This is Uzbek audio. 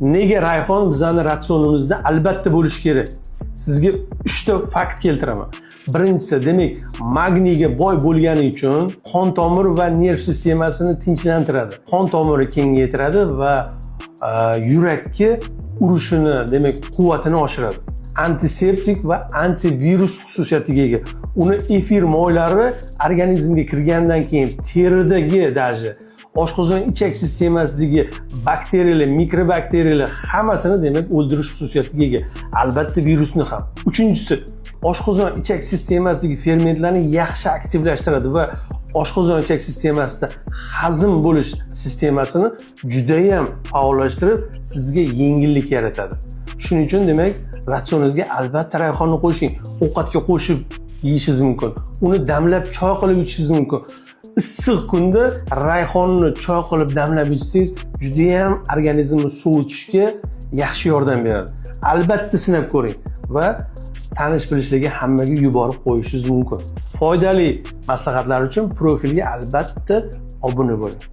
Nega rayhon bizani ratsionimizda albatta bo'lishi kerak? Sizga 3 ta fakt keltiraman. Birinchisi, demak, magniyga boy bo'lgani uchun qon tomir va nerv sistemasini tinchlantiradi. Qon tomiri kengaytiradi va yurakka urishini, demak, quvvatini oshiradi. Antiseptik va antivirus xususiyatiga ega. Uni efir moylari organizmga kirgandan keyin teridagi, даже oshqozon ichak sistemasidagi bakteriyalar, mikrobakteriyalar hammasini, demak, o'ldirish xususiyatiga ega. Albatta, virusni ham. Uchinchisi, oshqozon ichak sistemasidagi fermentlarni yaxshi aktivlashtiradi va oshqozon ichak sistemasida hazm bo'lish sistemasini judayam faollashtirib, sizga yengillik yaratadi. Shuning uchun, demak, ratsioningizga albatta rayhonni qo'shing. Ovqatga qo'shib yeyishingiz mumkin. Uni damlab choy qilib ichishingiz mumkin. Issiq kunda rayhonni choy qilib damlab ichsangiz, judayam organizmni sovutishga yaxshi yordam beradi. Albatta sinab ko'ring va tanish bilishlarga, hammaga yuborib qo'yishingiz mumkin. Foydali maslahatlar uchun profilga albatta obuna bo'ling.